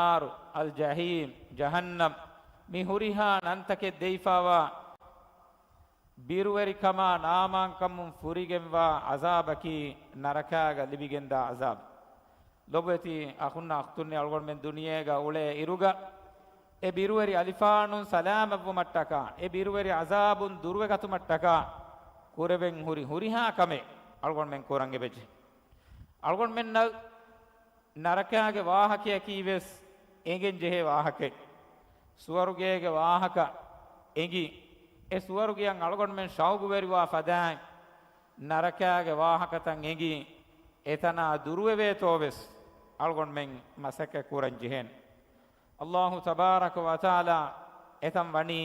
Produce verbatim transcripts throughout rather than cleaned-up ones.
ނާރު، އަލްޖަހީމް، ޖަހަންނަމް، މި ހުރިހާ ނަންތަކެއް ދެވިފައިވާ ބިރުވެރިކަމާ ނާމާންކަމުން ފުރިގެންވާ ޢަޒާބަކީ ނަރަކާގަ ލިބިގެންދާ ޢަޒާބު. ލޮބުވެތި އަޚުންނާ އުޚްތުންނޭ، އަޅުގަނޑުމެން ދުނިޔޭގަ އުޅޭ އިރުގަ އެ ބިރުވެރި އަލިފާނުން ސަލާމަތްވުމަށްޓަކާ، އެ ބިރުވެރި ޢަޒާބުން ދުރުވެގަތުމަށްޓަކާ ކުރެވެން ހުރި ހުރިހާ ކަމެއް އަޅުގަނޑުމެން ކުރަން އެބަޖެހޭ. އަޅުގަނޑުމެންނަށް ނަރަކާގެ ވާހަކަޔަކީ ވެސް އެނގެން ޖެހޭ ވާހަކައެއް. ސުވަރުގޭގެ ވާހަކަ އެނގި، އެ ސުވަރުގެއަށް އަޅުގަނޑުމެން ޝައުގުވެރިވާ ފަދައިން، ނަރަކާގެ ވާހަކަތައް އެނގި، އެތަނާ ދުރުވެވޭތޯ ވެސް އަޅުގަނޑުމެން މަސައްކަތް ކުރަން ޖެހޭނެ. އައްލާހު ތަބާރަކަ ވަތަޢާލާ އެތަން ވަނީ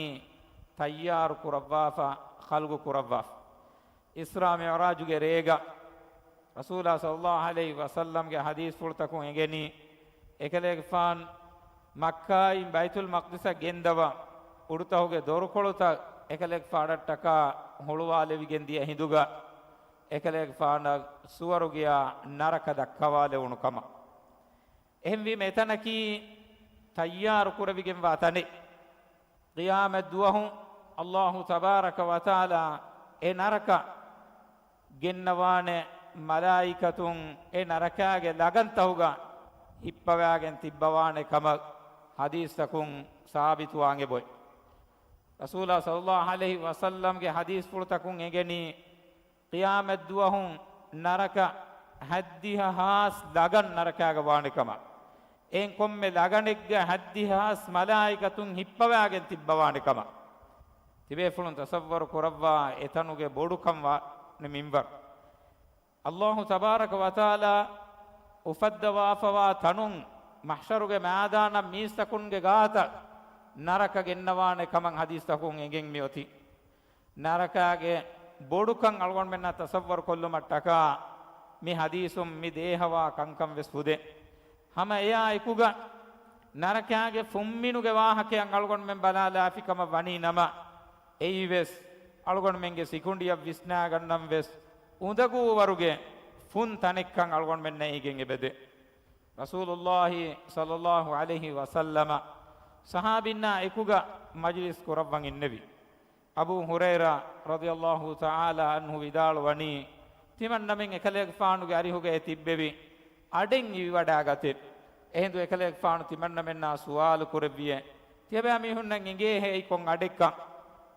ތައްޔާރު ކުރައްވާފަ، ޚަލްގު ކުރައްވާފަ. އިސްރާ މިޢުރާޖުގެ ރޭގަ ރަސޫލާ ޞައްލައްލާހު ޢަލައިހި ވަސައްލަމްގެ ޙަދީޘްފުޅުތަކުން އެނގެނީ، އެކަލޭގެފާން މައްކާއިން ބައިތުލް މަޤްދިސަށް ގެންދަވާ އުޑުތަހުގެ ދޮރުކޮޅުތައް އެކަލޭގެފާނަށްޓަކާ ހުޅުވާލެވިގެން ދިޔަ ހިނދުގަ، އެކަލޭގެފާނަށް ސުވަރުގެޔާ ނަރަކަ ދައްކަވާލެވުނު ކަމަށް. އެހެންވީމަ އެތަނަކީ ތައްޔާރު ކުރެވިގެންވާ ތަނެއް. ޤިޔާމަތް ދުވަހު އައްލާހު ތަބާރަކަ ވަތަޢާލާ އެ ނަރަކަ ގެންނަވާނެ މަލާއިކަތުން އެ ނަރަކާގެ ލަގަންތަހުގަ ހިއްޕަވާގެން ތިއްބަވާނެ ކަމަށް ޙަދީޘްތަކުން ސާބިތުވާން އެބޮތް. ރަސޫލާ ޞައްލައްލާހު ޢަލައިހި ވަސައްލަމްގެ ޙަދީޘްފުޅުތަކުން އެނގެނީ، ޤިޔާމަތްދުވަހު ނަރަކަ ހައްދިހަ ހާސް ލަގަން ނަރަކާގަ ވާނެ ކަމަށް، އެއިން ކޮންމެ ލަގަނެއްގަ ހައްދިހަ ހާސް މަލާއިކަތުން ހިއްޕަވާގެން ތިއްބަވާނެ ކަމަށް. ތިބޭފުޅުން ތަޞައްވަރު ކުރައްވާ އެތަނުގެ ބޮޑުކަން ވާނެ މިންވަރު. އައްލާހު ތަބާރަކަ ވަތަޢާލާ އުފައްދަވާފަވާ ތަނުން، މަޙްޝަރުގެ މައިދާނަށް މީސްތަކުންގެ ގާތަށް ނަރަކަ ގެންނަވާނެ ކަމަށް ޙަދީޘްތަކުން އެނގެން މިއޮތީ. ނަރަކާގެ ބޮޑުކަން އަޅުގަނޑުމެންނަށް ތަޞައްވަރު ކޮށްލުމަށްޓަކާ، މި ޙަދީޘުން މި ދޭހަވާ ކަންކަން ވެސް ފުދޭ. ހަމަ އެއާ އެކުގަ، ނަރަކާގެ ފުންމިނުގެ ވާހަކައަށް އަޅުގަނޑުމެން ބަލާލާފި ކަމަށް ވަނީ ނަމަ، އެއީ ވެސް އަޅުގަނޑުމެންގެ ސިކުނޑިއަށް ވިސްނާގަންނަން ވެސް އުނދަގޫވަރުގެ ފުން ތަނެއްކަން އަޅުގަނޑުމެންނަށް އެނގެން އެބަދޭ. ރަސޫލުﷲ ޞައްލައްލާހު ޢަލައިހި ވަސައްލަމަ ޞަޙާބީންނާ އެކުގަ މަޖިލިސް ކުރައްވަން އިންނެވި. އަބޫ ހުރައިރާ ރަޟިޔައްލާހު ތަޢާލާ ޢަންހު ވިދާޅުވަނީ، ތިމަންނަމެން އެކަލޭގެފާނުގެ އަރިހުގައި ތިއްބެވި އަޑެއް އިވިވަޑާގަތެވެ. އެހިނދު އެކަލޭގެފާނު ތިމަންނަމެންނާ ސުވާލު ކުރެއްވިއޭ، ތިޔަބައިމީހުންނަށް އެނގޭހޭ އެއީ ކޮން އަޑެއްކަން؟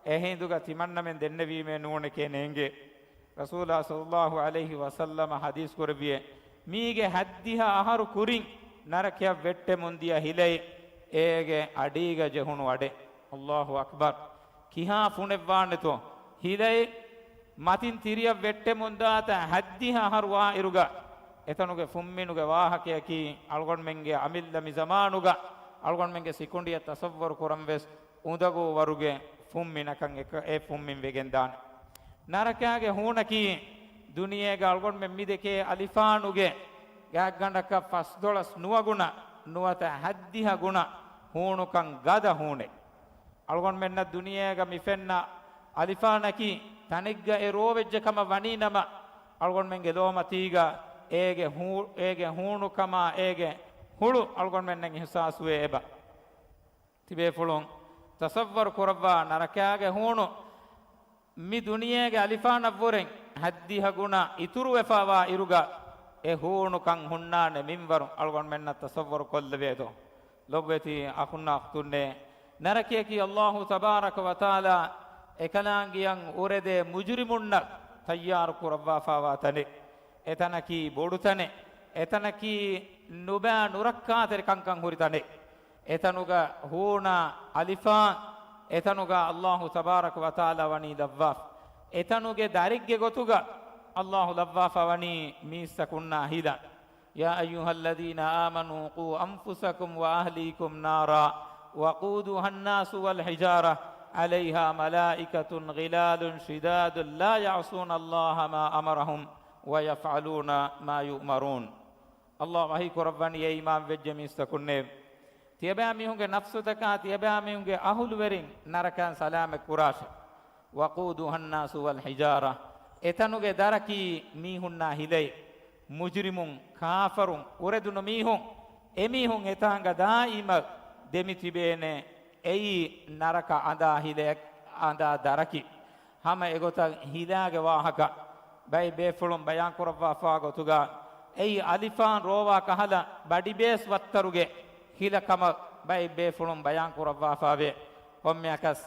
އެހިނދުގަ ތިމަންނަމެން ދެންނެވީމޭ ނޫނެކޭ ނޭނގޭ. ރަސޫލާ ޞައްލައްލާހު ޢަލައިހި ވަސައްލަމަ ޙަދީޘް ކުރެއްވިއޭ، މީގެ ހައްދިހަ އަހަރު ކުރިން ނަރަކަޔަށް ވެއްޓެމުން ދިޔަ ހިލައެއް އޭގެ އަޑީގަ ޖެހުނު އަޑެއް. އައްލާހު އަކްބަރު. ކިހާ ފުނެއްވާނެތޯ؟ ހިލައެއް މަތިން ތިރިއަށް ވެއްޓެމުންދާތާ ހައްދިހަ އަހަރު ވާއިރުގަ، އެތަނުގެ ފުންމިނުގެ ވާހަކަޔަކީ، އަޅުގަނޑުމެންގެ އަމިއްލަ މި ޒަމާނުގަ އަޅުގަނޑުމެންގެ ސިކުނޑިއަށް ތަޞައްވަރު ކުރަން ވެސް އުނދަގޫވަރުގެ ފުންމިނަކަށް އެކަ-، އެ ފުންމިން ވެގެންދާނެ. ނަރަކާގެ ހޫނަކީ، ދުނިޔޭގަ އަޅުގަނޑުމެން މި ދެކޭ އަލިފާނުގެ ގާތްގަނޑަކަށް ފަސްދޮޅަސް ނުވަ ގުނަ ނުވަތަ ހައްދިހަ ގުނަ ހޫނުކަން ގަދަ ހޫނެއް. އަޅުގަނޑުމެންނަށް ދުނިޔޭގަ މި ފެންނަ އަލިފާނަކީ ތަނެއްގަ އެ ރޯވެއްޖެ ކަމަށް ވަނީ ނަމަ، އަޅުގަނޑުމެންގެ ލޯމަތީގަ އޭގެ ހޫ-، އޭގެ ހޫނުކަމާ އޭގެ ހުޅު އަޅުގަނޑުމެންނަށް އިޙްސާސްވޭ އެބަ. ތިބޭފުޅުން ތަޞައްވަރު ކުރައްވާ ނަރަކާގެ ހޫނު މި ދުނިޔޭގެ އަލިފާނަށްވުރެން ހައްދިހަ ގުނަ އިތުރުވެފަވާ އިރުގަ އެ ހޫނުކަން ހުންނާނެ މިންވަރު އަޅުގަނޑުމެންނަށް ތަޞައްވަރު ކޮށްލެވޭތޯ؟ ލޮބުވެތި އަޚުންނާ އުޚްތުންނޭ، ނަރަކަޔަކީ އައްލާހު ތަބާރަކަ ވަތަޢާލާ އެކަލާނގެއަށް އުރެދޭ މުޖުރިމުންނަށް ތައްޔާރު ކުރައްވާފަވާ ތަނެއް. އެތަނަކީ ބޮޑު ތަނެއް. އެތަނަކީ ނުބައި ނުރައްކާތެރި ކަންކަން ހުރި ތަނެއް. އެތަނުގަ ހޫނާ އަލިފާން، އެތަނުގަ އައްލާހު ތަބާރަކަ ވަތަޢާލާ ވަނީ ލައްވާފަ. އެތަނުގެ ދަރެއްގެ ގޮތުގަ އައްލާހު ލައްވާފަ ވަނީ މީސްތަކުންނާ ހިލަ. يا أيها الذين آمنوا قوا أنفسكم وأهليكم نارا وقودها الناس والحجارة عليها ملائكة غلال شداد لا يعصون الله ما أمرهم ويفعلون ما يؤمرون. އައްލާހު ވަޙީ ކުރައްވަނީ، އޭ އީމާން ވެއްޖެ މީސްތަކުންނޭ، ތިޔަބައިމީހުންގެ ނަފްސުތަކާ ތިޔަބައިމީހުންގެ އަހުލުވެރިން ނަރަކައިން ސަލާމަތް ކުރާށެ. وقودها الناس والحجارة، އެތަނުގެ ދަރަކީ މީހުންނާ ހިލައެއް. މުޖުރިމުން، ކާފަރުން، އުރެދުނު މީހުން، އެމީހުން އެތާނގަ ދާއިމަށް ދެމިތިބޭނެ. އެއީ ނަރަކަ އަނދާ ހިލައަށް އަނދާ ދަރަކި. ހަމަ އެގޮތަށް ހިލާގެ ވާހަކަ ބައެއް ބޭފުޅުން ބަޔާން ކުރައްވާފާ ގޮތުގަ، އެއީ އަލިފާން ރޯވާ ކަހަލަ ބަޑިބޭސް ވައްތަރުގެ ހިލަ ކަމަށް ބައެއް ބޭފުޅުން ބަޔާން ކުރައްވާފާވޭ. ކޮންމެއަކަސް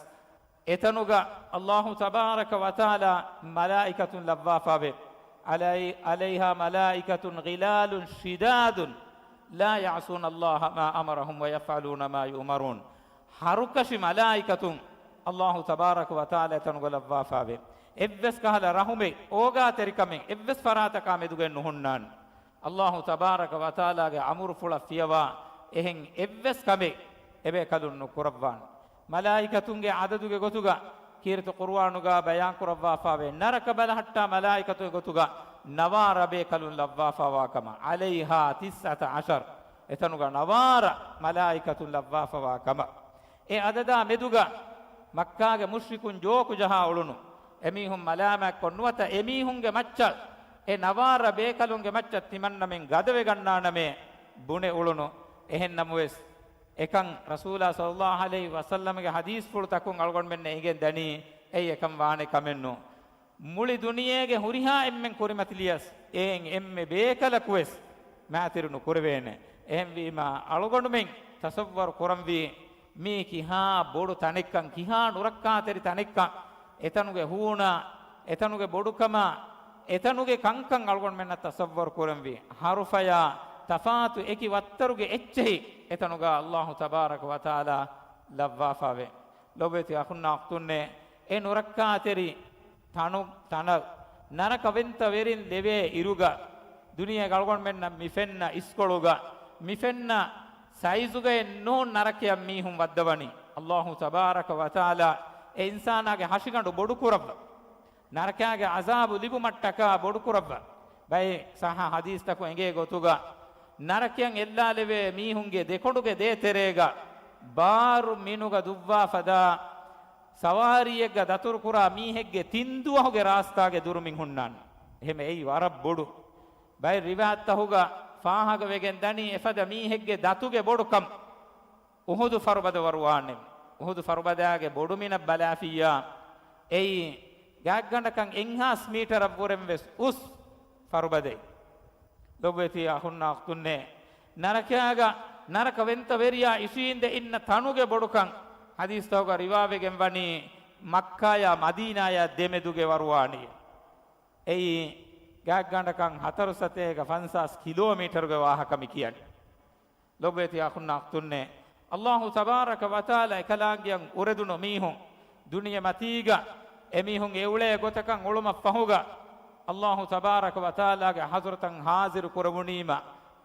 އެތަނުގަ އައްލާހު ތަބާރަކަ ވަތަޢާލާ މަލާއިކަތުން ލައްވާފާވޭ. ޢަލައި-، ޢަލައިހާ މަލާއިކަތުން ޣިލާލުން ޝިދާދުން ލާ ޔަޢުޞޫނަ ﷲ މާ އަމަރަހުމް ވަޔަފްޢަލޫނަ މާ ޔުއުމަރޫން. ހަރުކަށި މަލާއިކަތުން އައްލާހު ތަބާރަކަ ވަތަޢާލާ އެތަނުގަ ލައްވާފާވޭ. އެއްވެސް ކަހަލަ ރަޙުމެއް، އޯގާތެރިކަމެއް އެއްވެސް ފަރާތަކާ މެދުގައެއް ނުހުންނާނެ. އައްލާހު ތަބާރަކަ ވަތަޢާލާގެ އަމުރުފުޅަށް ފިޔަވާ އެހެން އެއްވެސް ކަމެއް އެބޭކަލުން ނުކުރައްވާނެ. މަލާއިކަތުންގެ ޢަދަދުގެ ގޮތުގަ ކީރިތި ޤުރުއާނުގަ ބަޔާން ކުރައްވާފާވޭ، ނަރަކަ ބަލަހައްޓާ މަލާއިކަތުގެ ގޮތުގަ ނަވާރަ ބޭކަލުން ލައްވާފާވާ ކަމަށް. ޢަލައިހާ ތިސްޢަތަ ޢަޝަރަ، އެތަނުގަ ނަވާރަ މަލާއިކަތުން ލައްވާފަވާ ކަމަށް. އެ ޢަދަދާ މެދުގަ މައްކާގެ މުޝްރިކުން ޖޯކު ޖަހާ އުޅުނު. އެމީހުން މަލާމާތްކޮށް ނުވަތަ އެމީހުންގެ މައްޗަށް، އެ ނަވާރަ ބޭކަލުންގެ މައްޗަށް ތިމަންނަމެން ގަދަވެގަންނާނަމޭ ބުނެ އުޅުނު. އެހެން ނަމަވެސް، އެކަން ރަސޫލާ ޞައްލައްލާހު ޢަލައިހި ވަސައްލަމްގެ ޙަދީޘްފުޅުތަކުން އަޅުގަނޑުމެންނަށް އެނގެން ދަނީ، އެއީ އެކަން ވާނެ ކަމެއް ނޫން. މުޅި ދުނިޔޭގެ ހުރިހާ އެންމެން ކުރިމަތިލިޔަސް، އެއިން އެންމެ ބޭކަލަކުވެސް މާތިރި ނުކުރެވޭނެ. އެހެންވީމާ، އަޅުގަނޑުމެން ތަޞައްވަރު ކުރަންވީ، މީ ކިހާ ބޮޑު ތަނެއްކަން، ކިހާ ނުރައްކާތެރި ތަނެއްކަން، އެތަނުގެ ހޫނާ، އެތަނުގެ ބޮޑުކަމާ، އެތަނުގެ ކަންކަން އަޅުގަނޑުމެންނަށް ތަޞައްވަރު ކުރަންވީ. ޙަރުފަޔާ ތަފާތު އެކި ވައްތަރުގެ އެއްޗެހި އެތަނުގަ އައްލާހު ތަބާރަކަ ވަތަޢާލާ ލައްވާފާވޭ. ލޮބުވެތި އަޚުންނާ އުޚްތުންނޭ، އެ ނުރައްކާތެރި ތަނު، ތަނަށް ނަރަކަވެންތަ ވެރިން ލެވޭ އިރުގަ، ދުނިޔޭގަ އަޅުގަނޑުމެންނަށް މި ފެންނަ އިސްކޮޅުގަ، މި ފެންނަ ސައިޒުގައެއް ނޫން ނަރަކަޔަށް މީހުން ވައްދަވަނީ. އައްލާހު ތަބާރަކަ ވަތަޢާލާ އެ އިންސާނާގެ ހަށިގަނޑު ބޮޑުކުރައްވަ، ނަރަކާގެ ޢަޒާބު ލިބުމަށްޓަކާ ބޮޑުކުރައްވަ. ބައެއް ޞައްޙަ ޙަދީޘްތަކުން އެނގޭ ގޮތުގަ، ނަރަކަޔަށް އެއްލާލެވޭ މީހުންގެ ދެކޮނޑުގެ ދޭތެރޭގަ ބާރު މިނުގަ ދުއްވާ ފަދަ ސަވާރީއެއްގަ ދަތުރުކުރާ މީހެއްގެ ތިން ދުވަހުގެ ރާސްތާގެ ދުރުމިން ހުންނާނެ. އެހެމަ އެއީ ވަރަށް ބޮޑު. ބައެއް ރިވާޔަތްތަހުގަ ފާހަގަވެގެން ދަނީ އެފަދަ މީހެއްގެ ދަތުގެ ބޮޑުކަން. އުޙުދު ފަރުބަދަ ވަރުވާނެ. އުޙުދު ފަރުބަދާގެ ބޮޑުމިނަށް ބަލާފިއްޔާ، އެއީ ގާތްގަނޑަކަށް އެއްހާސް މީޓަރަށްވުރެން ވެސް އުސް ފަރުބަދައެއް. ލޮބުވެތި އަޚުންނާ އުޚްތުންނޭ، ނަރަކާގަ ނަރަކަވެންތަ ވެރިޔާ އިށީނދެ އިންނަ ތަނުގެ ބޮޑުކަން ޙަދީޘްތަކުގަ ރިވާވެގެން ވަނީ މައްކާޔާ މަދީނާޔާ ދެމެދުގެ ވަރުވާނީ. އެއީ ގާތްގަނޑަކަށް ހަތަރު ސަތޭކަ ފަންސާސް ކިލޯމީޓަރުގެ ވާހަކަ މި ކިޔަނީ. ލޮބުވެތި އަޚުންނާ އުޚްތުންނޭ، އައްލާހު ތަބާރަކަ ވަތަޢާލާ އެކަލާނގެއަށް އުރެދުނު މީހުން، ދުނިޔެމަތީގަ އެމީހުން އެއުޅޭ ގޮތަކަށް އުޅުމަށްފަހުގަ، އައްލާހު ތަބާރަކަ ވަތަޢާލާގެ ޙަޟްރަތަށް ޙާޟިރު ކުރެވުނީމަ،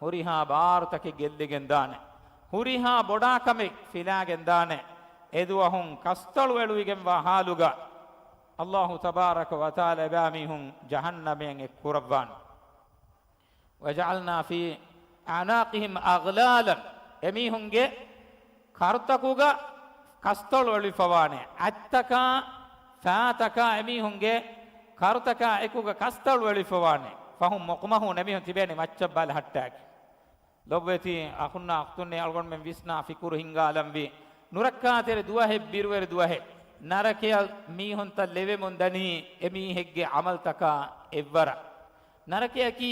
ހުރިހާ ބާރުތަކެއް ގެއްލިގެންދާނެ. ހުރިހާ ބޮޑާކަމެއް ފިލާގެންދާނެ. އެދުވަހުން ކަސްތަޅު އެޅުވިގެންވާ ޙާލުގަ، އައްލާހު ތަބާރަކަ ވަތަޢާލާ އެބައިމީހުން ޖަހަންނަމައަށް އެއްކުރައްވާނެ. وَجَعَلْنَا فِي أَعْنَاقِهِمْ أَغْلَالًا، އެމީހުންގެ ކަރުތަކުގަ ކަސްތަޅު އެޅިފަވާނެ. އަތްތަކާ ފައިތަކާ އެމީހުންގެ ކަރުތަކާ އެކުގަ ކަސްތަޅު އެޅިފަވާނެ. فَهُمْ مُقْمَحُونَ، އެމީހުން ތިބޭނެ މައްޗަށް ބަލަހައްޓާގެން. ލޮބުވެތި އަޚުންނާ އުޚްތުންނޭ، އަޅުގަނޑުމެން ވިސްނާ ފިކުރު ހިންގާލަންވީ. ނުރައްކާތެރި ދުވަހެއް، ބިރުވެރި ދުވަހެއް، ނަރަކަޔަށް މީހުންތައް ލެވެމުން ދަނީ އެމީހެއްގެ ޢަމަލުތަކާ އެއްވަރަށް. ނަރަކަޔަކީ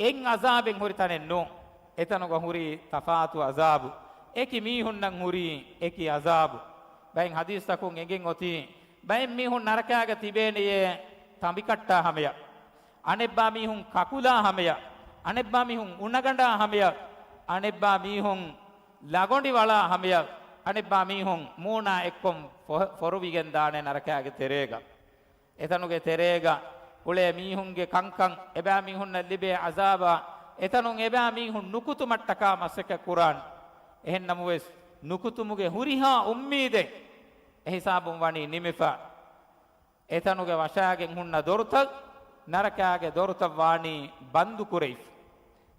އެއް ޢަޒާބެއް ހުރި ތަނެއް ނޫން. އެތަނުގަ ހުރީ ތަފާތު ޢަޒާބު. އެކި މީހުންނަށް ހުރީ އެކި ޢަޒާބު. ބައެއް ޙަދީޘްތަކުން އެނގެން އޮތީ، ބައެއް މީހުން ނަރަކާގަ ތިބޭނެޔޭ ތަނބިކައްޓާ ހަމަޔަށް. އަނެއްބާ މީހުން ކަކުލާ ހަމަޔަށް، އަނެއްބާ މީހުން އުނަގަނޑާ ހަމަޔަށް، އަނެއްބާ މީހުން ލަގޮނޑި ވަޅާ ހަމަޔަށް، އަނެއްބާ މީހުން މޫނާ އެއްކޮށް ފޮ-، ފޮރުވިގެން ދާނެ ނަރަކާގެ ތެރޭގަ. އެތަނުގެ ތެރޭގަ އުޅޭ މީހުންގެ ކަންކަން، އެބައިމީހުންނަށް ލިބޭ ޢަޒާބާ، އެތަނުން އެބައިމީހުން ނުކުތުމަށްޓަކާ މަސައްކަތް ކުރާނެ. އެހެން ނަމަވެސް، ނުކުތުމުގެ ހުރިހާ އުއްމީދެއް އެހިސާބުން ވަނީ ނިމިފަ. އެތަނުގެ ވަށާގެން ހުންނަ ދޮރުތައް، ނަރަކާގެ ދޮރުތައް ވާނީ ބަންދު ކުރެވިފަ.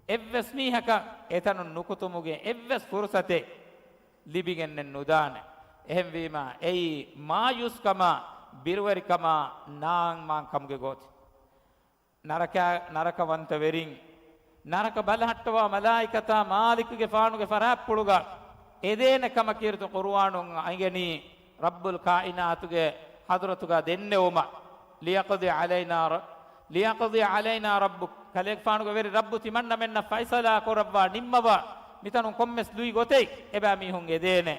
އެއްވެސް މީހަކަށް އެތަނުން ނުކުތުމުގެ އެއްވެސް ފުރުސަތެއް ލިބިގެންނެއް ނުދާނެ. އެހެންވީމާ، އެއީ މާޔޫސްކަމާ، ބިރުވެރިކަމާ، ނާއަންމާންކަމުގެ ގޯތި. ނަރަކަ، ނަރަކަވަންތަ ވެރިން، ނަރަކަ ބަލަހައްޓަވާ މަލާއިކަތާ މާލިކުގެފާނުގެ ފަރާތްޕުޅުގަ އެދޭނެ ކަމަށް ކީރިތި ޤުރުއާނުން އެނގެނީ ރައްބުލް ކާއިނާތުގެ ޙަޟްރަތުގަ ދެންނެވުމަށް. ލިޔަޤްޟި ޢަލައިނާ ރަ-، ލިޔަޤްޟި ޢަލައިނާ ރައްބުކް، ކަލޭގެފާނުގެ ވެރި ރައްބު ތިމަންނަމެންނަށް ފައިޞަލާ ކުރައްވާ ނިންމަވާ، މިތަނުން ކޮންމެސް ލުއި ގޮތެއް އެބައިމީހުން އެދޭނެ.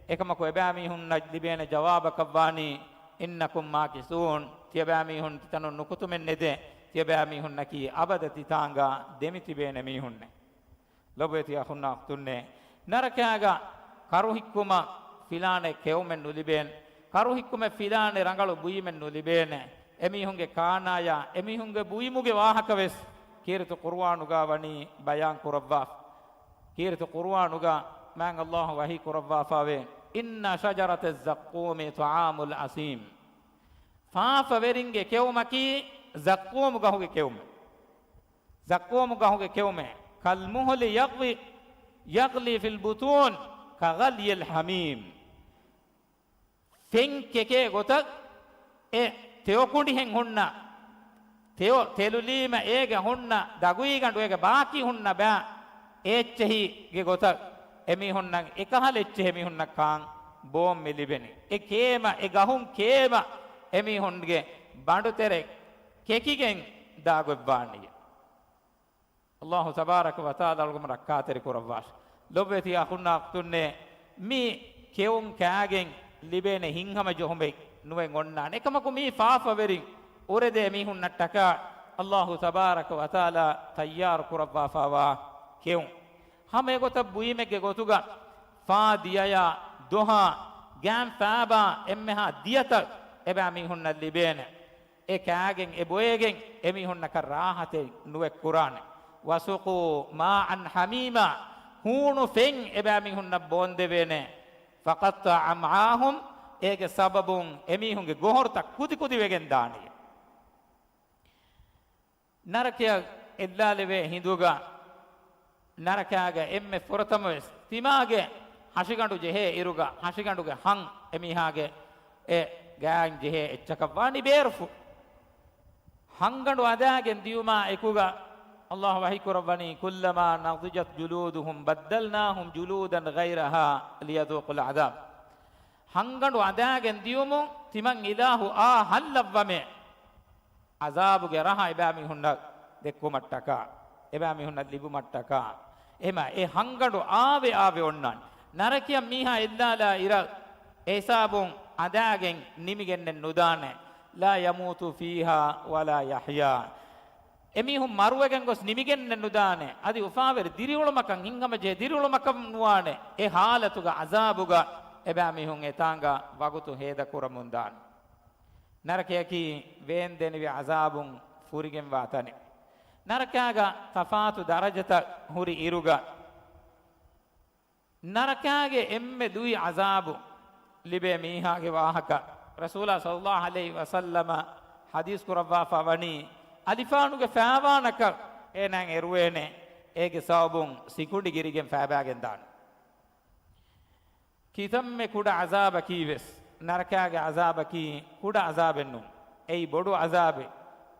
އެކަމަކު އެބައިމީހުންނަށް ލިބޭނެ ޖަވާބަކަށްވާނީ، އިންނަކުމް މާކިޘޫން، ތިޔަބައިމީހުން ތިތަނުން ނުކުތުމެއް ނެތޭ، ތިޔަބައިމީހުންނަކީ އަބަދަށް ތިތާނގަ ދެމިތިބޭނެ މީހުންނޭ. ލޮބުވެތި އަޚުންނާ އުޚްތުންނޭ، ނަރަކާގަ ކަރުހިއްކުމަށް ފިލާނެ ކެއުމެއް ނުލިބޭނެ، ކަރުހިއްކުމެއް ފިލާނެ ރަނގަޅު ބުއިމެއް ނުލިބޭނެ. އެމީހުންގެ ކާނާޔާ، އެމީހުންގެ ބުއިމުގެ ވާހަކަވެސް ކީރިތި ޤުރުއާނުގަ ވަނީ ބަޔާން ކުރައްވާފަ. ކީރިތި ޤުރުއާނުގަ މާތް ﷲ ވަޙީ ކުރައްވާފަވޭ، إن شجرة الزقوم طعام الأثيم. ފާފަވެރިންގެ ކެއުމަކީ ޒައްޤޫމު ގަހުގެ ކެއުމެއް. ޒައްޤޫމު ގަހުގެ ކެއުމެއް. كالمهل يغلي، يغلي في البطون كغلي الحميم. ފެން ކެކޭ ގޮތަށް އެ ތެޔޮ ކުނޑިހެން ހުންނަ، ތެޔޮ ތެލުލީމަ އޭގެ ހުންނަ ދަގުއީގަނޑު އޭގެ ބާކީ ހުންނަ ބައި އެއްޗެހީގެ ގޮތަށް އެމީހުންނަށް އެކަހަލަ އެއްޗެހި އެމީހުންނަށް ކާން ބޯން މި ލިބެނީ. އެ ކޭމަ، އެ ގަހުން ކޭމަ އެމީހުންގެ ބަނޑުތެރެ ކެކިގެން ދާގޮތްވާނީ. ﷲ ތަބާރަކަ ވަތަޢާލާ އަޅުގަނޑު ރައްކާތެރި ކުރައްވާށި. ލޮބުވެތި އަޚުންނާ އުޚްތުންނޭ، މި ކެއުން ކާގެން ލިބޭނެ ހިތްހަމަޖެހުމެއް ނުވެ އޮންނާނެ. އެކަމަކު މީ ފާފަވެރިން އުރެދޭ މީހުންނަށްޓަކާ ﷲ ތަބާރަކަ ވަތަޢާލާ ތައްޔާރު ކުރައްވާފައިވާ ކެއުން. ހަމަ އެގޮތަށް ބުއިމެއްގެ ގޮތުގަ ފާ ދިޔަޔާ ދޮހާ ގާން ފާބާ އެންމެހާ ދިޔަތައް އެބައިމީހުންނަށް ލިބޭނެ. އެ ކާގެން އެ ބޮއެގެން އެމީހުންނަކަށް ރާހަތެއް ނުވެ ކުރާނެ. وسقوا ماء حميما، ހޫނު ފެން އެބައިމީހުންނަށް ބޯންދެވޭނެ. فقطع أمعاءهم، އޭގެ ސަބަބުން އެމީހުންގެ ގޮހޮރުތައް ކުދިކުދިވެގެން ދާނީ. ނަރަކަޔަށް އެއްލާލެވޭ ހިނދުގަ ނަރަކާގެ އެންމެ ފުރަތަމަވެސް ތިމާގެ ހަށިގަނޑު ޖެހޭ އިރުގަ ހަށިގަނޑުގެ ހަން އެމީހާގެ އެ ގާތް ޖެހޭ އެއްޗަކަށް ވާނީ ބޭރުފުށް. ހަންގަނޑު އަދާގެން ދިޔުމާ އެކުގަ ﷲ ވަޙީ ކުރައްވަނީ، كلما نضجت جلودهم بدلناهم جلودا غيرها ليذوقوا العذاب. ހަންގަނޑު އަދާގެން ދިޔުމުން ތިމަން އިލާހު އާ ހަން ލައްވަމޭ. ޢަޒާބުގެ ރަހަ އެބައިމީހުންނަށް ދެއްކުމަށްޓަކާ، އެބައިމީހުންނަށް ލިބުމަށްޓަކާ، އެމަ އެ ހަންގަނޑު އާވެ އާވެ އޮންނާނެ. ނަރަކަޔަށް މީހާ އެއްލާލާ އިރަށް އެހިސާބުން އަދާގެން ނިމިގެންނެއް ނުދާނެ. لا يموت فيها ولا يحيا. އެމީހުން މަރުވެގެން ގޮސް ނިމިގެންނެއް ނުދާނެ. އަދި އުފާވެރި ދިރިއުޅުމަކަށް ހިތްހަމަޖެހޭ ދިރިއުޅުމަކަށް ނުވާނެ. އެ ޙާލަތުގަ ޢަޒާބުގަ އެބައިމީހުން އެތާނގަ ވަގުތު ހޭދަކުރަމުންދާނެ. ނަރަކަޔަކީ ވޭންދެނިވި ޢަޒާބުން ފުރިގެންވާ ތަނެއް. ނަރަކާގަ ތަފާތު ދަރަޖަތައް ހުރި އިރުގަ، ނަރަކާގެ އެންމެ ލުއި ޢަޒާބު ލިބޭ މީހާގެ ވާހަކަ ރަސޫލާ ޞައްލައްލާހު ޢަލައިހި ވަސައްލަމަ ޙަދީޘް ކުރައްވާފަ ވަނީ، އަލިފާނުގެ ފާވާނަކަށް އޭނާއަށް އެރުވޭނެ، އޭގެ ސަބަބުން ސިކުނޑި ގިރިގެން ފައިބާގެން ދާނެ. ކިތަންމެ ކުޑަ ޢަޒާބަކީވެސް، ނަރަކާގެ ޢަޒާބަކީ ކުޑަ ޢަޒާބެއް ނޫން. އެއީ ބޮޑު ޢަޒާބެއް.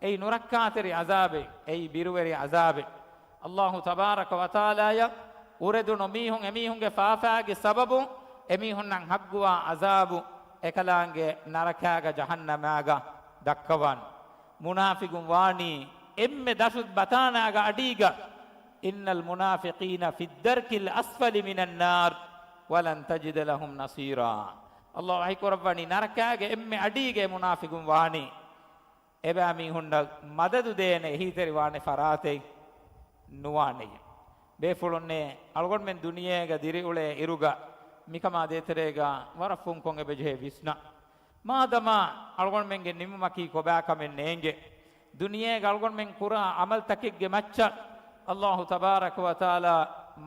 އެއީ ނުރައްކާތެރި ޢަޒާބެއް. އެއީ ބިރުވެރި ޢަޒާބެއް. ﷲ ތަބާރަކަ ވަތަޢާލާއަށް އުރެދުނު މީހުން އެމީހުންގެ ފާފާގެ ސަބަބުން އެމީހުންނަށް ޙައްޤުވާ ޢަޒާބު އެކަލާނގެ ނަރަކާގަ ޖަހަންނަމާގަ ދައްކަވާން. މުނާފިގުން ވާނީ އެންމެ ދަށު ބަތާނާގަ އަޑީގަ، إن المنافقين في الدرك الأسفل من النار ولن تجد لهم نصيرا. ﷲ ވަޙީ ކުރައްވަނީ ނަރަކާގެ އެންމެ އަޑީގަ މުނާފިގުން ވާނީ. އެބައިމީހުންނަށް މަދަދު ދޭނެ އެހީތެރިވާނެ ފަރާތެއް ނުވާނެޔޭ. ބޭފުޅުންނޭ، އަޅުގަނޑުމެން ދުނިޔޭގަ ދިރިއުޅޭ އިރުގަ މިކަމާ ދޭތެރޭގަ ވަރަށް ފުންކޮށް އެބަޖެހޭ ވިސްނަން. މާދަމާ އަޅުގަނޑުމެންގެ ނިމުމަކީ ކޮބާކަމެއް ނޭނގެ، ދުނިޔޭގަ އަޅުގަނޑުމެން ކުރާ ޢަމަލުތަކެއްގެ މައްޗަށް ﷲ ތަބާރަކަ ވަތަޢާލާ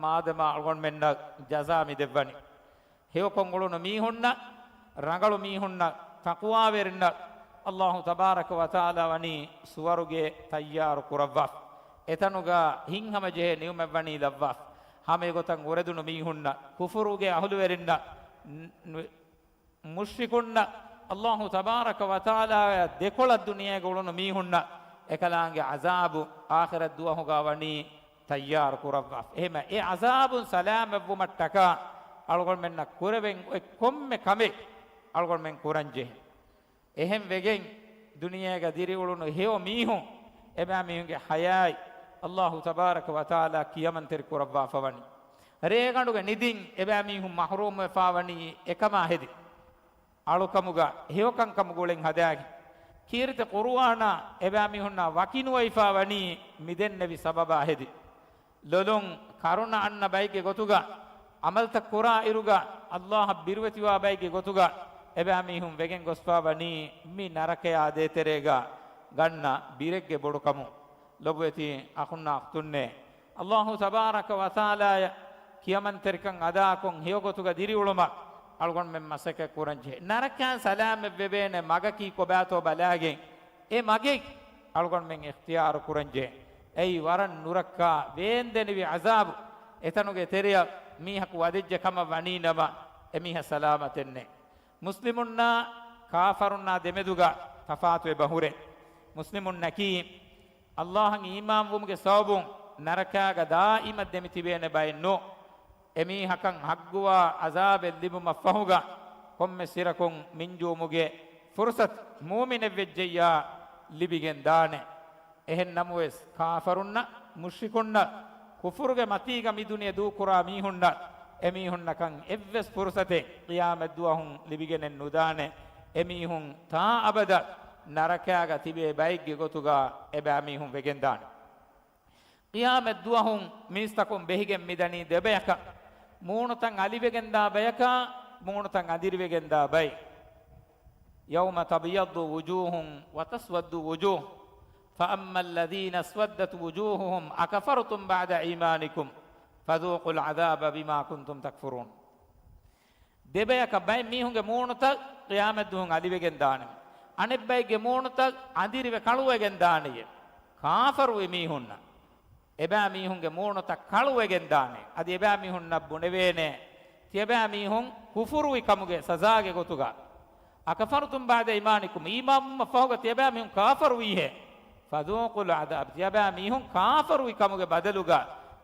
މާދަމާ އަޅުގަނޑުމެންނަށް ޖަޒާ މި ދެއްވަނީ. ހެޔޮކޮށް އުޅުނު މީހުންނަށް، ރަނގަޅު މީހުންނަށް، ތަޤްވާވެރިންނަށް ﷲ ތަބާރަކަ ވަތަޢާލާ ވަނީ ސުވަރުގެ ތައްޔާރު ކުރައްވާފަ. އެތަނުގަ ހިތްހަމަޖެހޭ ނިޢުމަތް ވަނީ ލައްވާފަ. ހަމައެގޮތަށް އުރެދުނު މީހުންނަށް، ކުފުރުގެ އަހުލުވެރިންނަށް، ނު-، ނު-، މުޝްރިކުންނަށް، ﷲ ތަބާރަކަ ވަތަޢާލާއާ ދެކޮޅަށް ދުނިޔޭގަ އުޅުނު މީހުންނަށް އެކަލާނގެ ޢަޒާބު އާޚިރަތް ދުވަހުގަ ވަނީ ތައްޔާރު ކުރައްވާފަ. އެހެމަ އެ ޢަޒާބުން ސަލާމަތްވުމަށްޓަކާ އަޅުގަނޑުމެންނަށް ކުރެވެން އޮތް ކޮންމެ ކަމެއް އަޅުގަނޑުމެން ކުރަންޖެހޭ. އެހެން ވެގެން ދުނިޔޭގަ ދިރިއުޅުނު ހެޔޮ މީހުން އެބައިމީހުންގެ ޙަޔާތް ﷲ ތަބާރަކަ ވަތަޢާލާ ކިޔަމަންތެރި ކުރައްވާފަ ވަނީ. ރޭގަނޑުގެ ނިދިން އެބައިމީހުން މަޙްރޫމްވެފާ ވަނީ އެކަމާ ހެދި. އަޅުކަމުގަ ހެޔޮކަންކަމުގެ އުޅެން ހަދާގެން، ކީރިތި ޤުރުއާނާ އެބައިމީހުންނާ ވަކިނުވެފާ ވަނީ މިދެންނެވި ސަބަބާ ހެދި. ލޮލުން ކަރުނަ އަންނަ ބައެއްގެ ގޮތުގަ، ޢަމަލުތައް ކުރާ އިރުގަ، ﷲ އަށް ބިރުވެތިވާ ބައެއްގެ ގޮތުގަ އެބައިމީހުން ވެގެން ގޮސްފާ ވަނީ މި ނަރަކަޔާ ދޭތެރޭގަ ގަންނަ ބިރެއްގެ ބޮޑުކަމުން. ލޮބުވެތި އަޚުންނާ އުޚްތުންނޭ، ﷲ ތަބާރަކަ ވަތަޢާލާޔަށް ކިޔަމަންތެރިކަން އަދާކޮށް ހެޔޮގޮތުގަ ދިރިއުޅުމަށް އަޅުގަނޑުމެން މަސައްކަތް ކުރަންޖެހޭ. ނަރަކައިން ސަލާމަތްވެވޭނެ މަގަކީ ކޮބާތޯ ބަލާގެން، އެ މަގެއް އަޅުގަނޑުމެން އިޚްތިޔާރު ކުރަންޖެހޭ. އެއީ ވަރަށް ނުރައްކާ ވޭންދެނިވި ޢަޒާބު. އެތަނުގެ ތެރެއަށް މީހަކު ވަދެއްޖެ ކަމަށް ވަނީ ނަމަ، އެމީހާ ސަލާމަތެއް ނެތް. މުސްލިމުންނާ ކާފަރުންނާ ދެމެދުގަ ތަފާތު އެބަ ހުރޭ. މުސްލިމުންނަކީ ﷲ އަށް އީމާންވުމުގެ ސަބަބުން ނަރަކާގަ ދާއިމަށް ދެމިތިބޭނެ ބައެއް ނޫން. އެމީހަކަށް ޙައްޤުވާ ޢަޒާބެއް ލިބުމަށްފަހުގަ ކޮންމެ ސިރަކުން މިންޖުވުމުގެ ފުރުޞަތު މުއުމިނެއްވެއްޖެއްޔާ ލިބިގެން ދާނެ. އެހެން ނަމަވެސް، ކާފަރުންނަށް، މުޝްރިކުންނަށް، ކުފުރުގެ މަތީގަ މި ދުނިޔެ ދޫކުރާ މީހުންނަށް، އެމީހުންނަކަށް އެއްވެސް ފުރުޞަތެއް ޤިޔާމަތްދުވަހުން ލިބިގެނެއް ނުދާނެ. އެމީހުން ތާ އަބަދަށް ނަރަކާގަ ތިބޭ ބައެއްގެ ގޮތުގަ އެބައިމީހުން ވެގެންދާނެ. ޤިޔާމަތްދުވަހުން މީސްތަކުން ބެހިގެން މިދަނީ ދެބަޔަކަށް. މޫނުތައް އަލިވެގެންދާ ބަޔަކާ، މޫނުތައް އަނދިރިވެގެންދާ ބައެއް. يَوْمَ تَبْيَضُّ وُجُوهٌ وَتَسْوَدُّ وُجُوهٌ، فَأَمَّا الَّذِينَ اسْوَدَّتْ وُجُوهُهُمْ أَكَفَرْتُمْ بَعْدَ إِيمَانِكُمْ فَذُوقُوا الْعَذَابَ بِمَا كُنْتُمْ تَكْفُرُونَ. ދެބަޔަކަށް ބައެއް މީހުންގެ މޫނުތައް ޤިޔާމަތްދުވަހުން އަލިވެގެން ދާނެ. އަނެއްބައެއްގެ މޫނުތައް އަނދިރިވެ ކަޅުވެގެން ދާނެޔޭ. ކާފަރުވި މީހުންނަށް އެބައިމީހުންގެ މޫނުތައް ކަޅުވެގެން ދާނެ. އަދި އެބައިމީހުންނަށް ބުނެވޭނެ، ތިޔަބައިމީހުން ކުފުރުވި ކަމުގެ ސަޒާގެ ގޮތުގަ. أَكَفَرْتُمْ بَعْدَ إِيمَانِكُمْ، އީމާންވުމަށްފަހުގަ ތިޔަބައިމީހުން ކާފަރުވީހޭ. فَذُوقُوا الْعَذَابَ، ތިޔަބައިމީހުން ކާފަރުވި ކަމުގެ ބަދަލުގަ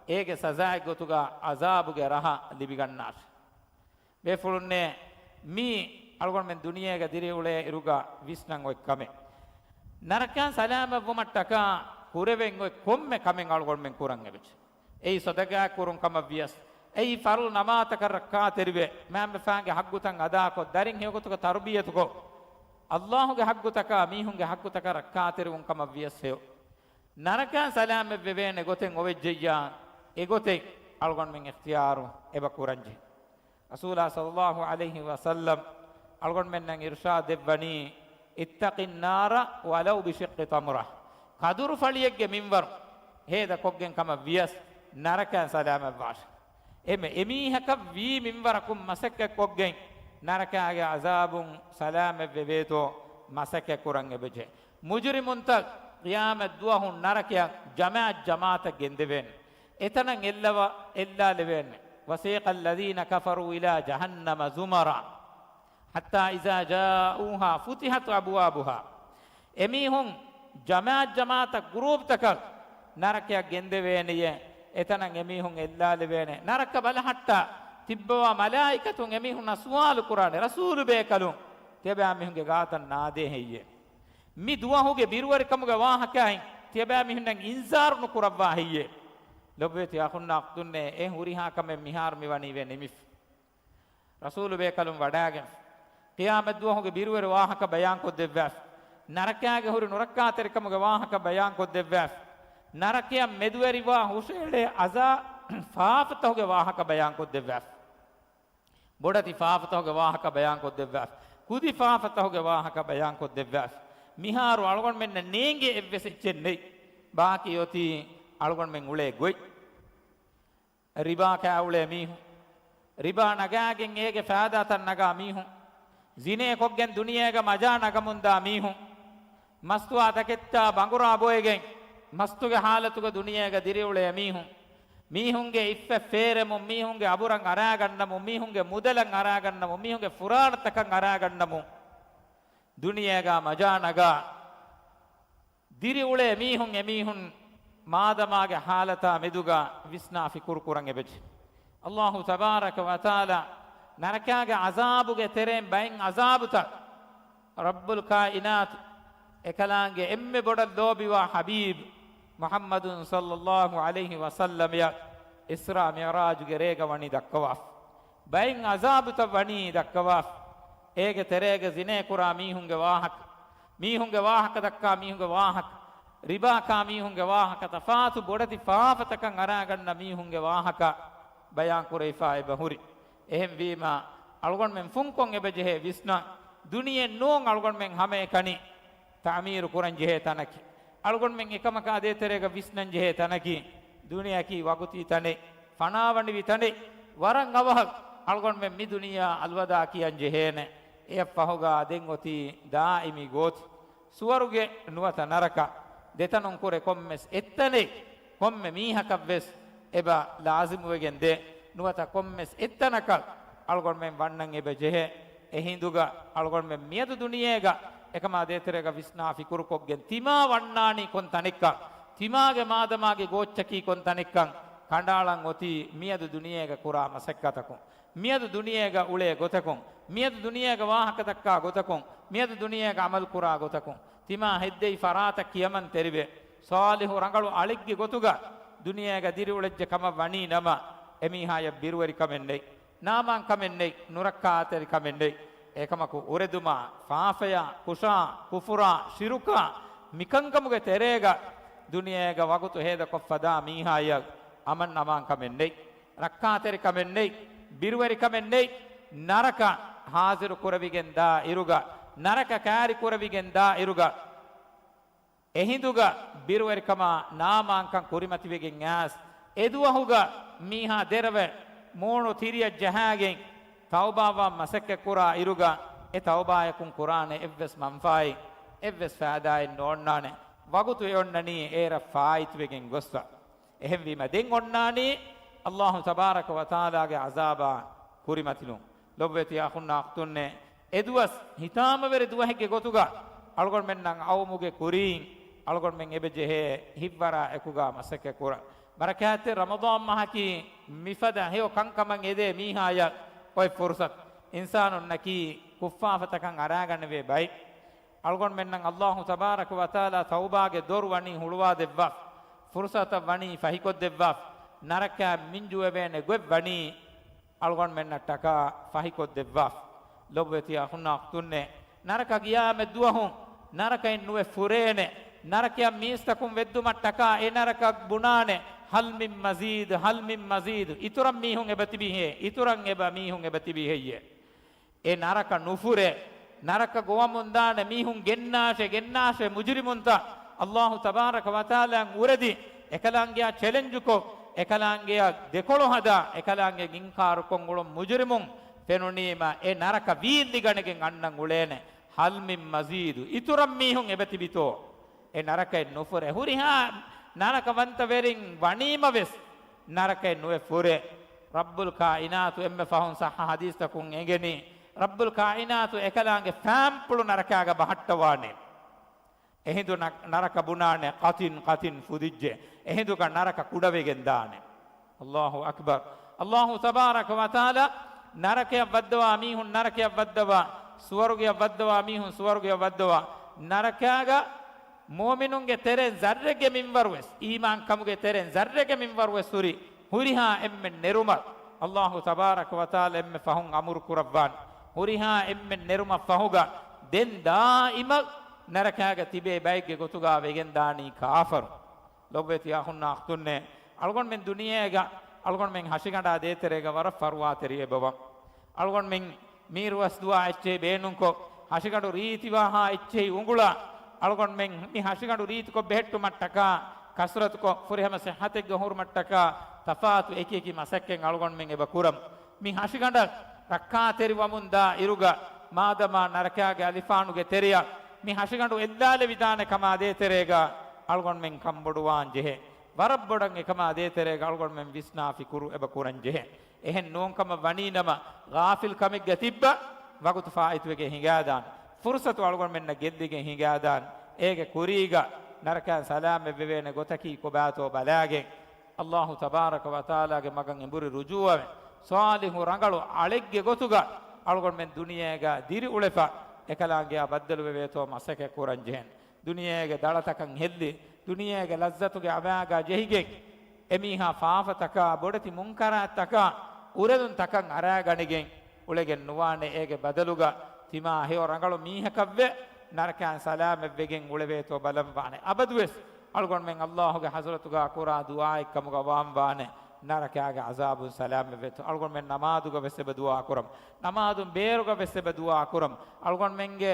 އޭގެ ސަޒާއެއް ގޮތުގަ ޢަޒާބުގެ ރަހަ ލިބިގަންނާށި. ބޭފުޅުންނޭ، މީ އަޅުގަނޑުމެން ދުނިޔޭގަ ދިރިއުޅޭ އިރުގަ ވިސްނަން އޮތް ކަމެއް. ނަރަކައިން ސަލާމަތްވުމަށްޓަކާ ކުރެވެން އޮތް ކޮންމެ ކަމެއް އަޅުގަނޑުމެން ކުރަން އެބަޖެ. އެއީ ޞަދަޤާތް ކުރުން ކަމަށް ވިޔަސް، އެއީ ފަރުޟު ނަމާދަކަށް ރައްކާތެރިވެ، މައިންބަފައިންގެ ޙައްޤުތައް އަދާކޮށް، ދަރިން ހެޔޮގޮތުގަ ތަރުބިޔަތުކޮށް، ﷲ ގެ ޙައްޤުތަކާ މީހުންގެ ޙައްޤުތަކަށް ރައްކާތެރިވުން ކަމަށް ވިޔަސް ހެޔޮ. ނަރަކައިން ސަލާމަތްވެވޭނެ ގޮތެއް އޮވެއްޖެއްޔާ، އެގޮތެއް އަޅުގަނޑުމެން އިޚްތިޔާރު އެބަ ކުރަންޖެހޭ. ރަސޫލާ ޞައްލައްލާހު ޢަލައިހި ވަސައްލަމް އަޅުގަނޑުމެންނަށް އިރުޝާދު ދެއްވަނީ، اتَّقِ النَّارَ وَلَوْ بِشِقِّ تَمْرَةٍ. ކަދުރުފަޅިއެއްގެ މިންވަރު ހޭދަކޮށްގެން ކަމަށް ވިޔަސް ނަރަކައިން ސަލާމަތްވާށި. އެމެ އެމީހަކަށް ވީ މިންވަރަކުން މަސައްކަތްކޮށްގެން ނަރަކައިގެ ޢަޒާބުން ސަލާމަތްވެވޭތޯ މަސައްކަތް ކުރަން އެބަޖެ. މުޖުރިމުންތައް ޤިޔާމަތްދުވަހުން ނަރަކަޔަށް ޖަމާޢަތް ޖަމާޢަތަށް ގެންދެވޭނެ. އެތަނަށް އެއްލަވަ، އެއްލާލެވޭނެ. وَسِيقَ الَّذِينَ كَفَرُوا إِلَىٰ جَهَنَّمَ زُمَرًا حَتَّىٰ إِذَا جَاءُوهَا فُتِحَتْ أَبْوَابُهَا. އެމީހުން ޖަމާޢަތް ޖަމާޢަތަށް ގުރޫޕްތަކަށް ނަރަކަޔަށް ގެންދެވޭނެޔޭ. އެތަނަށް އެމީހުން އެއްލާލެވޭނެ. ނަރަކަ ބަލަހައްޓާ ތިއްބަވާ މަލާއިކަތުން އެމީހުންނަށް ސުވާލު ކުރާނެ، ރަސޫލުބޭކަލުން، ތިޔަބައިމީހުންގެ ގާތަށް ނާދޭ ހެއްޔޭ؟ މި ދުވަހުގެ ބިރުވެރިކަމުގެ ވާހަކައިން ތިޔަބައިމީހުންނަށް އިންޒާރު ނުކުރައްވާ ހެއްޔޭ؟ ލޮބުވެތި އަޚުންނާ އުޚްތުންނޭ، އެ ހުރިހާ ކަމެއް މިހާރު މިވަނީ ވެ ނިމިފަ. ރަސޫލުބޭކަލުން ވަޑާގެންފަ، ޤިޔާމަތްދުވަހުގެ ބިރުވެރި ވާހަކަ ބަޔާންކޮށްދެއްވާފަ، ނަރަކައިގެ ހުރި ނުރައްކާތެރިކަމުގެ ވާހަކަ ބަޔާންކޮށްދެއްވާފަ، ނަރަކަޔަށް މެދުވެރިވާ ހުށައެޅޭ އަޒާ ފާފަތަކުގެ ވާހަކަ ބަޔާންކޮށްދެއްވާފަ. ބޮޑެތި ފާފަތަކުގެ ވާހަކަ ބަޔާންކޮށްދެއްވާފަ. ކުދި ފާފަތަކުގެ ވާހަކަ ބަޔާންކޮށްދެއްވާފަ. މިހާރު އަޅުގަނޑުމެންނަށް ނޭނގޭ އެއްވެސް އެއްޗެއް ނެތް. ބާކީ އޮތީ އަޅުގަނޑުމެން އުޅޭ ގޮތް. ރިބާ ކާ އުޅޭ މީހުން، ރިބާ ނަގާގެން އޭގެ ފައިދާތައް ނަގާ މީހުން، ޒިނޭ ކޮށްގެން ދުނިޔޭގަ މަޖާ ނަގަމުންދާ މީހުން، މަސްތުވާ ތަކެއްޗާ ބަނގުރާ ބޮއެގެން މަސްތުގެ ޙާލަތުގަ ދުނިޔޭގަ ދިރިއުޅޭ މީހުން، މީހުންގެ އިއްފަތް ފޭރެމުން، މީހުންގެ އަބުރަށް އަރާގަންނަމުން، މީހުންގެ މުދަލަށް އަރާގަންނަމުން، މީހުންގެ ފުރާނަތަކަށް އަރާގަންނަމުން، ދުނިޔޭގަ މަޖާ ނަގާ ދިރިއުޅޭ މީހުން، އެމީހުން މާދަމާގެ ޙާލަތާ މެދުގަ ވިސްނާ ފިކުރު ކުރަން އެބަޖެހޭ. ﷲ ތަބާރަކަ ވަތަޢާލާ ނަރަކާގެ ޢަޒާބުގެ ތެރެއިން ބައެއް ޢަޒާބުތައް ރައްބުލް ކާއިނާތު އެކަލާނގެ އެންމެ ބޮޑަށް ލޯބިވާ ޙަބީބް މުޙައްމަދު ޞައްލައްލާހު ޢަލައިހި ވަސައްލަމަޔަށް އިސްރާ މިޢުރާޖުގެ ރޭގަ ވަނީ ދައްކަވާފަ. ބައެއް ޢަޒާބުތައް ވަނީ ދައްކަވާފަ. އޭގެ ތެރޭގަ ޒިނޭ ކުރާ މީހުންގެ ވާހަކަ، މީހުންގެ ވާހަކަ ދައްކާ މީހުންގެ ވާހަކަ، ރިބާ ކާ މީހުންގެ ވާހަކަ، ތަފާތު ބޮޑެތި ފާފަތަކަށް އަރާގަންނަ މީހުންގެ ވާހަކަ ބަޔާން ކުރެވިފާ އެބަ ހުރި. އެހެންވީމަ، އަޅުގަނޑުމެން ފުންކޮށް އެބަ ޖެހޭ ވިސްނަން، ދުނިޔެ ނޫން އަޅުގަނޑުމެން ހަމައެކަނި ތަޢުމީރު ކުރަން ޖެހޭ ތަނަކީ، އަޅުގަނޑުމެން އެކަމަކާ ދޭތެރޭގަ ވިސްނަން ޖެހޭ ތަނަކީ، ދުނިޔެއަކީ ވަގުތީ ތަނެއް، ފަނާވަނިވި ތަނެއް، ވަރަށް އަވަހަށް އަޅުގަނޑުމެން މި ދުނިޔެއާ އަލްވަދާ ކިޔަން ޖެހޭނެ. އެއަށްފަހުގަ ދެން އޮތީ ދާއިމީ ގޯތި. ސުވަރުގެ ނުވަތަ ނަރަކަ، ދެތަނުން ކުރެ ކޮންމެސް އެއްތަނެއް ކޮންމެ މީހަކަށްވެސް އެބަ ލާޒިމުވެގެން ދޭ. ނުވަތަ ކޮންމެސް އެއްތަނަކަށް އަޅުގަނޑުމެން ވަންނަން އެބަ ޖެހޭ. އެހިނދުގަ އަޅުގަނޑުމެން މިއަދު ދުނިޔޭގަ އެކަމާ ދޭތެރޭގަ ވިސްނާ ފިކުރުކޮށްގެން ތިމާ ވަންނާނީ ކޮން ތަނެއްކަން، ތިމާގެ މާދަމާގެ ގޯއްޗަކީ ކޮން ތަނެއްކަން ކަނޑައަޅަން އޮތީ މިއަދު ދުނިޔޭގަ ކުރާ މަސައްކަތަކުން. މިއަދު ދުނިޔޭގަ އުޅޭ ގޮތަކުން، މިއަދު ދުނިޔޭގަ ވާހަކަ ދައްކާ ގޮތަކުން، މިއަދު ދުނިޔޭގަ ޢަމަލު ކުރާ ގޮތަކުން، ތިމާ ހެއްދެވި ފަރާތަށް ކިޔަމަން ތެރިވެ، ޞާލިޙު ރަނގަޅު އަޅެއްގެ ގޮތުގަ ދުނިޔޭގަ ދިރިއުޅެއްޖެ ކަމަށް ވަނީ ނަމަ، އެމީހާޔަށް ބިރުވެރިކަމެއް ނެތް، ނާމާންކަމެއް ނެތް، ނުރައްކާތެރިކަމެއް ނެތް. އެކަމަކު އުރެދުމާ، ފާފަޔާ، ކުށާ، ކުފުރާ، ޝިރުކާ، މިކަންކަމުގެ ތެރޭގަ ދުނިޔޭގަ ވަގުތު ހޭދަކޮށްފަ ދާ މީހާޔަށް އަމަން އަމާންކަމެއް ނެތް. ރައްކާތެރިކަމެއް ނެތް، ބިރުވެރިކަމެއް ނެތް. ނަރަކަ ހާޒިރު ކުރެވިގެން ދާ އިރުގަ، ނަރަކަ ކާރި ކުރެވިގެން ދާ އިރުގަ، އެހިނދުގަ ބިރުވެރިކަމާ ނާމާންކަން ކުރިމަތިވެގެން އައިސް، އެދުވަހުގަ މީހާ ދެރަވެ މޫނު ތިރިއަށް ޖަހާގެން ތައުބާވާން މަސައްކަތް ކުރާ އިރުގަ، އެ ތައުބާޔަކުން ކުރާނެ އެއްވެސް މަންފާއެއް، އެއްވެސް ފައިދާއެއް ނޯންނާނެ. ވަގުތު އެ އޮންނަނީ އޭރަށް ފާއިތުވެގެން ގޮސްފަ. އެހެންވީމަ ދެން އޮންނާނީ ﷲ ތަބާރަކަ ވަތަޢާލާގެ ޢަޒާބާ ކުރިމަތިލުން. ލޮބުވެތި އަޚުންނާ އުޚްތުންނޭ، އެދުވަސް ހިތާމަވެރި ދުވަހެއްގެ ގޮތުގަ އަޅުގަނޑުމެންނަށް އައުމުގެ ކުރީން އަޅުގަނޑުމެން އެބަ ޖެހޭ ހިތްވަރާ އެކުގަ މަސައްކަތް ކުރަން. ބަރަކާތްތެރި ރަމަޟާން މަހަކީ މިފަދަ ހެޔޮ ކަންކަމަށް އެދޭ މީހާޔަށް އޮތް ފުރުޞަތު. އިންސާނުންނަކީ ކުށްފާފަތަކަށް އަރާގަނެވޭ ބައެއް. އަޅުގަނޑުމެންނަށް ﷲ ތަބާރަކަ ވަތަޢާލާ ތައުބާގެ ދޮރު ވަނީ ހުޅުވާދެއްވާފަ، ފުރުޞަތަށް ވަނީ ފަހިކޮށްދެއްވާފަ، ނަރަކައިން މިންޖުވެވޭނެ ގޮތް ވަނީ އަޅުގަނޑުމެންނަށްޓަކާ ފަހިކޮށްދެއްވާފަ. ލޮބުވެތި އަޚުންނާ އުޚްތުންނޭ، ނަރަކަ ޤިޔާމަތް ދުވަހު ނަރަކައިން ނުވެ ފުރޭނެ. ނަރަކައަށް މީސްތަކުން ވެއްދުމަށްޓަކާ އެ ނަރަކަ ބުނާނެ، "ހަލް މިން މަޒީދު، ހަލް މިން މަޒީދު، އިތުރަށް މީހުން އެބަތިބީހޭ، އިތުރަށް އެބަ މީހުން އެބަތިބީ ހެއްޔޭ؟" އެ ނަރަކަ ނުފުރޭ، ނަރަކަ ގޮވަމުންދާނެ މީހުން ގެންނާށޭ، ގެންނާށޭ މުޖުރިމުންތައް. ﷲ ތަބާރަކަ ވަތަޢާލާއަށް އުރެދި، އެކަލާނގެއާ ޗެލެންޖުކޮށް، އެކަލާނގެއަށް ދެކޮޅު ހަދާ، އެކަލާނގެ އިންކާރުކޮށް އުޅުން މުޖުރިމުން ފެނުނީމަ، އެ ނަރަކަ ވީއްލިގަނެގެން އަންނަން އުޅޭނެ. "ހަލް މިން މަޒީދު، އިތުރަށް މީހުން އެބަތިބިތޯ؟" އެ ނަރަކައެއް ނުފުރޭ. ހުރިހާ ނަރަކަވަންތަވެރިން ވަނީމަވެސް، ނަރަކައެއް ނުވެ ފުރޭ. ރައްބުލް ކާއިނާތު އެންމެ ފަހުން ޞައްޙަ ޙަދީޘްތަކުން އެނގެނީ، ރައްބުލް ކާއިނާތު އެކަލާނގެ ފާންޕުޅު ނަރަކާގަ ބަހައްޓަވާނެ. އެހިނދު ނަ-، ނަރަކަ ބުނާނެ، ޤަތިން ޤަތިން ފުދިއްޖެ. އެހިނދުގަ ނަރަކަ ކުޑަވެގެން ދާނެ. ﷲ އަކްބަރު. ﷲ ތަބާރަކަ ވަތަޢާލާ ނަރަކަޔަށް ވައްދަވާ މީހުން ނަރަކަޔަށް ވައްދަވާ، ސުވަރުގެޔަށް ވައްދަވާ މީހުން ސުވަރުގެޔަށް ވައްދަވާ، ނަރަކާގަ މުއުމިނުންގެ ތެރެއިން ޒައްރެއްގެ މިންވަރުވެސް، އީމާންކަމުގެ ތެރެއިން ޒައްރެއްގެ މިންވަރުވެސް ހުރި، ހުރިހާ އެންމެން ނެރުމަށް ﷲ ތަބާރަކަ ވަތަޢާލާ އެންމެ ފަހުން އަމުރު ކުރައްވާނެ. ހުރިހާ އެންމެން ނެރުމަށް ފަހުގަ ދެން ދާއިމަށް ނަރަކާގަ ތިބޭ ބައެއްގެ ގޮތުގަ ވެގެންދާނީ ކާފަރު. ލޮބުވެތި އަޚުންނާ އުޚްތުންނޭ، އަޅުގަނޑުމެން ދުނިޔޭގަ އަޅުގަނޑުމެން ހަށިގަނޑާ ދޭތެރޭގަ ވަރަށް ފަރުވާތެރި އެބަވަން. އަޅުގަނޑުމެން މީރުވަސް ދުވާ އެއްޗެހި ބޭނުންކޮށް، ހަށިގަނޑު ރީތިވާހާ އެއްޗެހި އުނގުޅާ، އަޅުގަނޑުމެން މި ހަށިގަނޑު ރީތިކޮށް ބެހެއްޓުމަށްޓަކާ، ކަސްރަތުކޮށް، ފުރިހަމަ ސިއްހަތެއްގަ ހުރުމަށްޓަކާ، ތަފާތު އެކިއެކި މަސައްކަތް އަޅުގަނޑުމެން އެބަ ކުރަމު. މި ހަށިގަނޑަށް ރައްކާތެރިވަމުންދާ އިރުގަ، މާދަމާ ނަރަކާގެ އަލިފާނުގެ ތެރެއަށް މި ހަށިގަނޑު އެއްލާލެވިދާނެ ކަމާ ދޭތެރޭގަ، އަޅުގަނޑުމެން ކަންބޮޑުވާން ޖެހޭ. ވަރަށް ބޮޑަށް އެކަމާ ދޭތެރޭގަ އަޅުގަނޑުމެން ވިސްނާ ފިކުރު އެބަ ކުރަން ޖެހޭ. އެހެން ނޫންކަމަށް ވަނީނަމަ، ޣާފިލްކަމެއްގަ ތިއްބަ ވަގުތު ފާއިތުވެގެން ހިނގާދާން، ފުރުސަތު އަޅުގަނޑުމެންނަށް ގެއްލިގެން ހިނގާދާން. އޭގެ ކުރީގަ ނަރަކައިން ސަލާމަތްވެވޭނެ ގޮތަކީ ކޮބާތޯ ބަލާގެން، އައްލާހު ތަބާރަކަ ވަތަޢާލާގެ މަގަށް އެނބުރި ރުޖޫޢަވެ، ޞާލިޙު ރަނގަޅު އަޅެއްގެ ގޮތުގަ އަޅުގަނޑުމެން ދުނިޔޭގަ ދިރިއުޅެފަ، އެކަލާނގެއާ ބައްދަލުވެވޭތޯ މަސައްކަތް ކުރަން ޖެހޭނެ. ދުނިޔޭގެ ދަޅަތަކަށް ހެއްލި، ދުނިޔޭގެ ލައްޒަތުގެ އަމާގާ ޖެހިގެން، އެމީހާ ފާފަތަކާ ބޮޑެތި މުންކަރާތްތަކާ އުރެދުން ތަކަށް އަރާގަނެގެން އުޅެގެން ނުވާނެ، އޭގެ ބަދަލުގަ ތިމާ ހެޔޮ ރަނގަޅު މީހަކަށްވެ ނަރަކައިން ސަލާމަތްވެގެން އުޅެވޭތޯ ބަލަން ވާނެ. އަބަދުވެސް އަޅުގަނޑުމެން އައްލާހުގެ ޙަޟްރަތުގަ ކުރާ ދުޢާއެއްކަމުގަ ވާން ވާނެ، ނަރަކައިގެ ޢަޒާބުން ސަލާމަތްވެތޯ. އަޅުގަނޑުމެން ނަމާދުގަ ވެސް އެބަ ދުޢާ ކުރަމު، ނަމާދުން ބޭރުގަ ވެސް އެބަ ދުޢާ ކުރަމު. އަޅުގަނޑުމެންގެ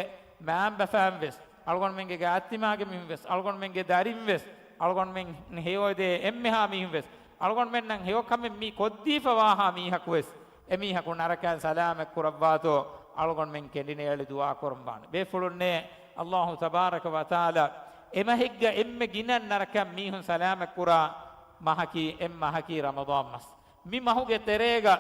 މައިންބަފައިން ވެސް، އަޅުގަނޑުމެންގެ ގާތްތިމާގެ މީހުން ވެސް، އަޅުގަނޑުމެންގެ ދަރިން ވެސް، އަޅުގަނޑުމެން ހެޔޮއެދޭ އެންމެހާ މީހުން ވެސް، އަޅުގަނޑުމެންނަށް ހެޔޮކަމެއް މި ކޮށްދީފަވާހާ މީހަކު ވެސް، އެމީހަކު ނަރަކައިން ސަލާމަތް ކުރައްވާތޯ، އަޅުގަނޑުމެން ކެނޑިނޭޅި ދުޢާ ކުރަން ވާނެ. ބޭފުޅުންނޭ، އައްލާހު ތަބާރަކަ ވަތަޢާލާ އެމަހެއްގަ އެންމެ ގިނަ ނަރަކައިން މީހުން ސަލާމަތް ކުރާ މަހަކީ އެއް މަހަކީ ރަމަޟާން މަސް. މި މަހުގެ ތެރޭގަ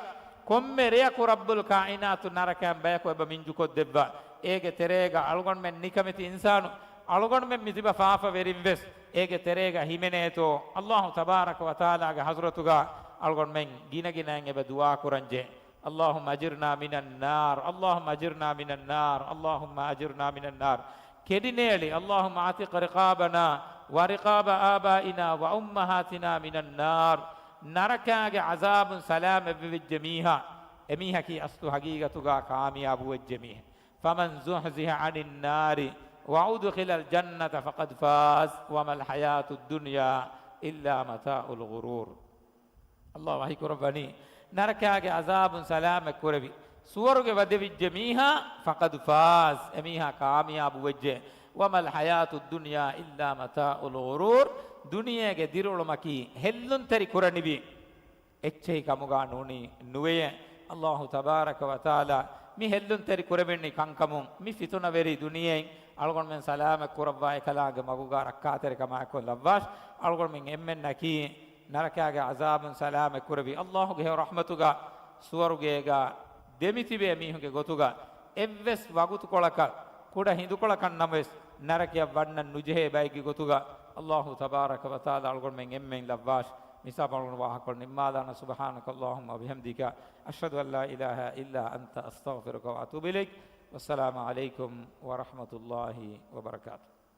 ކޮންމެ ރެޔަކު ރައްބުލް ކާއިނާތު ނަރަކައިން ބަޔަކު އެބަ މިންޖުކޮށްދެއްވާ. އޭގެ ތެރޭގަ އަޅުގަނޑުމެން ނިކަމެތި އިންސާނު، އަޅުގަނޑުމެން މިތިބަ ފާފަވެރިން ވެސް އޭގެ ތެރޭގަ ހިމެނޭތޯ، އައްލާހު ތަބާރަކަ ވަތަޢާލާގެ ޙަޟްރަތުގަ އަޅުގަނޑުމެން ގިނަގިނައިން އެބަ ދުޢާ ކުރަންޖެ. اللهم أجرنا من النار، اللهم أجرنا من النار، اللهم أجرنا من النار. ކެނޑިނޭޅި، اللهم أعتق رقابنا ورقاب آبائنا وأمهاتنا من النار. ނަރަކާގެ ޢަޒާބުން ސަލާމަތްވެވިއްޖެ މީހާ، އެމީހަކީ އަސްލު ޙަޤީޤަތުގަ ކާމިޔާބުވެއްޖެ މީހެއް. فمن زحزح عن النار وأدخل الجنة فقد فاز وما الحياة الدنيا إلا متاع الغرور. އައްލާހު ވަޙީ ކުރައްވަނީ، ނަރަކާގެ ޢަޒާބުން ސަލާމަތް ކުރެވި، ސުވަރުގެ ވަދެވިއްޖެ މީހާ، فقد فاز، އެމީހާ ކާމިޔާބު ވެއްޖެ، وما الحياة الدنيا إلا متاع الغرور، ދުނިޔޭގެ ދިރިއުޅުމަކީ ހެއްލުންތެރި ކުރަނިވި އެއްޗެހި ކަމުގަ ނޫނީ ނުވެޔޭ. އައްލާހު ތަބާރަކަ ވަތަޢާލާ މި ހެއްލުންތެރި ކުރެވެންނި ކަންކަމުން މި ފިތުނަވެރި ދުނިޔެއިން އަޅުގަނޑުމެން ސަލާމަތް ކުރައްވާ، އެކަލާނގެ މަގުގަ ރައްކާތެރިކަމާއެކު ލައްވާށި. އަޅުގަނޑުމެން އެންމެންނަކީ ނަރަކާގެ ޢަޒާބުން ސަލާމަތް ކުރެވި، އައްލާހުގެ ހެޔޮ ރަޙްމަތުގަ ސުވަރުގޭގަ ދެމިތިބޭ މީހުންގެ ގޮތުގަ އެއްވެސް ވަގުތުކޮޅަކަށް، ކުޑަ ހިނދުކޮޅަކަށް ނަމަވެސް، ނަރަކަޔަށް ވަންނަން ނުޖެހޭ ބައެއްގެ ގޮތުގަ އައްލާހު ތަބާރަކަ ވަތަޢާލާ އަޅުގަނޑުމެން އެންމެން ލައްވާށި. މިސާބަށް އަޅުގަނޑު ވާހަކަކޮޅު ނިންމާލާނަން. سبحانك اللهم وبحمدك، أشهد أن لا إله إلا أنت، أستغفرك وأتوب إليك. والسلام عليكم ورحمة الله وبركاته.